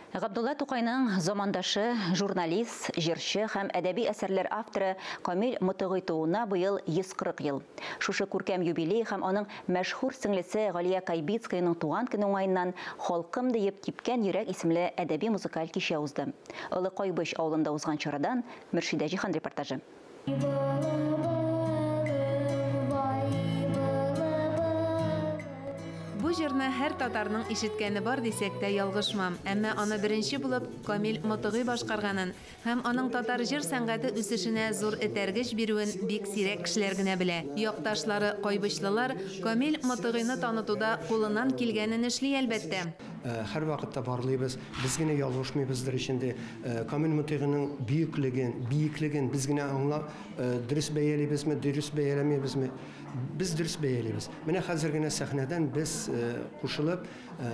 Габдулла Тукайның замандашы, журналист, җырчы һәм әдәби әсәрләр авторы Камил Мотыгый тууына быел 140 ел. Шушы күркәм юбилей һәм аның мәшһүр сеңлесе Галия Кайбицкаяның туган көне уңаеннан Халкым диеп типкән йөрәк исемле әдәби-музыкаль кичә узды. Олы Кайбыч авылында узган чарадан Мөршидә Җиһан репортажы. Бу җырны һәр татарның ишеткәне бар дисәк тә ялгышмам. Әмма аны беренче булып Камил Мотыгый башкарганын һәм аның татар җыр сәнгате үсешенә зур этәргеч бирүен бик сирәк кешеләр генә белә. Якташлары кайбычлылар Камил Мотыгыйны танытуда кулыннан килгәнен эшли, әлбәттә. Һәрвакытта барлыйбыз, без генә ялгышмыйбыздыр ич инде. Камил Мотыйгының бөеклеген, биеклеген без генә аңла, дөрес бәялибезме, дөрес бәяләмибезме? Без дөрес бәялибез. Менә хәзер генә сәхнәдән без кушылып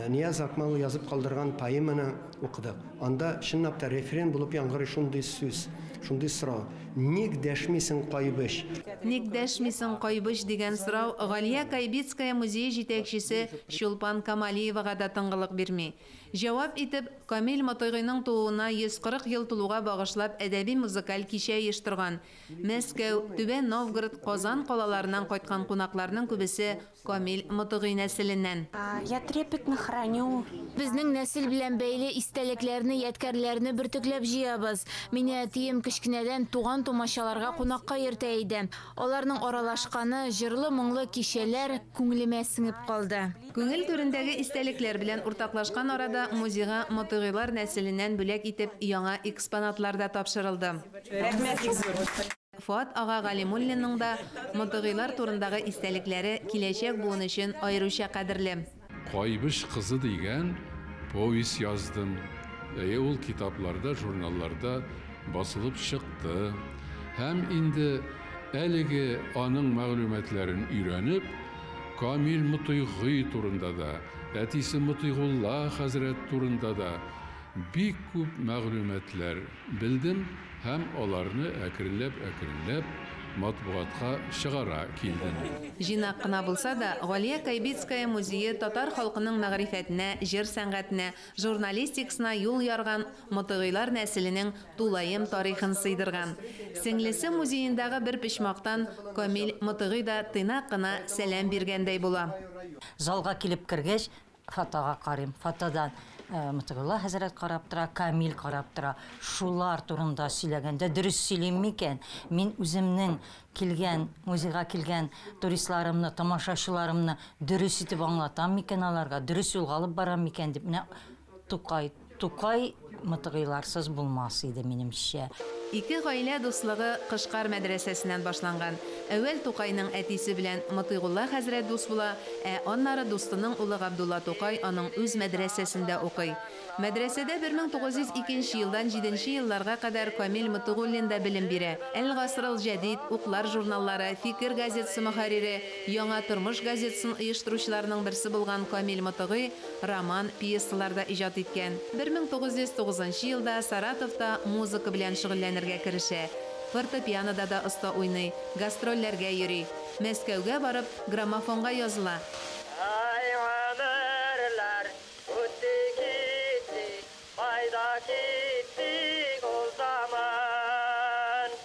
Нияз Акмал язып калдырган поэманы укыдык. Анда чынлап та рефрен булып яңгырый шундый сүз, шундый сорау. Ник дәшмисең, Кайбыч? Ник дәшмисең, Кайбыч? дигән сорау Галия Кайбицкая музее җитәкчесе Чулпан Камалиевага да тынгылык бирми. Җавап итеп, Камил Мотыйгыйның тууына 140 ел тулуга багышлап әдәби-музыкаль кичә оештырган. Мәскәү, Түбән Новгород, Казан калаларыннан кайткан кунакларның күбесе Камил Мотыгый нәселеннән. Я трепетно храню. Безнең нәсел белән бәйле истәлекләрне, ядкәрләрне бөртекләп җыябыз. Мине әтием кечкенәдән туган-тумачаларга кунакка йөртә иде. Аларның аралашканы, җырлы-моңлы кичәләр күңелемә сеңеп калды. Күңел түрендәге истәлекләр белән уртаклашкан арада музейга Мотыгыйлар нәселеннән бүләк итеп яңа экспонатлар да тапшырылды. Рәхмәт бик зур. Фоат ага Галимуллинның да Мотыгыйлар турындагы истәлекләре киләчәк буын өчен аеруча кадерле. Кайбыч кызы дигән повесть яздым. Әйе, ул китапларда, журналларда басылып чыкты. Һәм инде әлеге аның мәгълүматларын өйрәнеп, Камил Мотыйгый турында да, әтисе Мотыйгулла хәзрәт турында да бик күп мәгълүматлар белдем һәм аларны әкренләп-әкренләп матбугатка чыгара килдем. Җыйнак кына булса да, Галия Кайбицкая музее татар халкының мәгърифәтенә, җыр сәнгатенә, журналистикасына юл ярган Мотыгыйлар нәселенең тулаем тарихын сыйдырган. Сеңлесе музеендагы бер почмактан Камил Мотыгый да тыйнак кына сәлам биргәндәй була. Залга килеп кергәч, фотога карыйм. Фотодан Мотыгулла хәзрәт карап тора, Камил карап тора. Шулар турында сөйләгәндә дөрес сөйлим микән? Мин үземнең килгән, музейга килгән туристларымны, тамашачыларымны дөрес итеп аңлатам микән аларга, дөрес юлга алып барам микән дип. Менә Тукай, Тукай Мотыгыйларсыз булмас иде, минемчә. Ике гаилә дуслыгы Кышкар мәдрәсәсеннән башланган. Әүвәл Тукайның әтисе белән Мотыйгулла хәзрәт дус була, ә аннары дустының улы Габдулла Тукай аның үз мәдрәсәсендә укый. Мәдрәсәдә 1902 нче елдан җиденче елларга кадәр Камил Мотыгуллин да белем бирә. Әл-Гасрыл-җәдид, Уклар журналлары, Фикер газетасы мөхәррире, Яңа тормыш газетасын оештыручыларның берсе булган Камил Мотыгый роман, пьесалар да иҗат иткән. 1909 нчы елда Саратовта музыка белән шөгыльләнергә керешә. Фортепианода да оста уйный, гастрольләргә йөри. Мәскәүгә барып, граммофонга языла. Ай, гомерләр үтте китте, Кайда китте ул заман?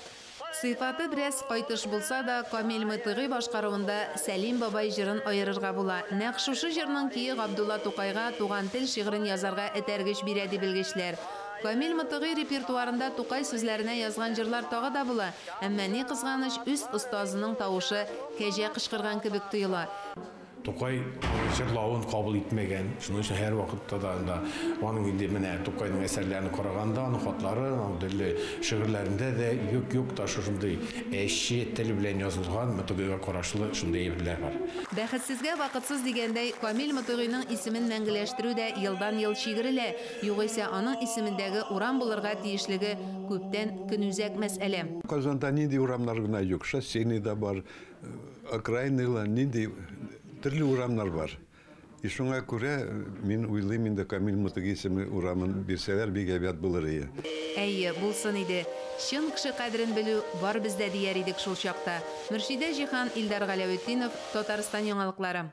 Сыйфаты бераз кайтыш булса да, Камил Мотыйгый башкаруында Сәлим бабай җырын аерырга була. Нәкъ шушы җырның көе Габдулла Тукайга Туган тел шигырен язарга этәргеч бирә, ди белгечләр. Камил Мотыйгый репертуарында Тукай сүзләренә язган җырлар тагы да була, әмма, ни кызганыч, үз остазының тавышы кәҗә кычкырган кебек тоела. Тукай аның җырлавын кабул итмәгән. Шуның өчен һәрвакытта да анда аның инде менә Тукайның әсәрләрен караганда, аның хатлары, аның төрле шигырьләрендә дә юк-юк та шушындый әче тел белән язылган Мотыгыйга карашлы шундый әйберләр бар. Бәхетсезгә вакытсыз дигәндәй, Камил Мотыгыйның исемен мәңгеләштерү дә елдан-ел чигерелә, югыйсә аның исемендәге урам булырга тиешлеге күптән көнүзәк мәсьәлә. Казанда нинди урамнар гына юк, Шоссейный да бар, Окраиныйлар, нинди төрле урамнар бар. И шуңа күрә мин уйлыйм инде Камил Мотыгый исемле урамын бирсәләр бик әйбәт булыр ие. Әйе, булсын иде. Чын кеше кадерен белү бар бездә дияр идек шул чакта. Мөршидә Җиһан, Илдар Галәветдинов, Татарстан яңалыклары.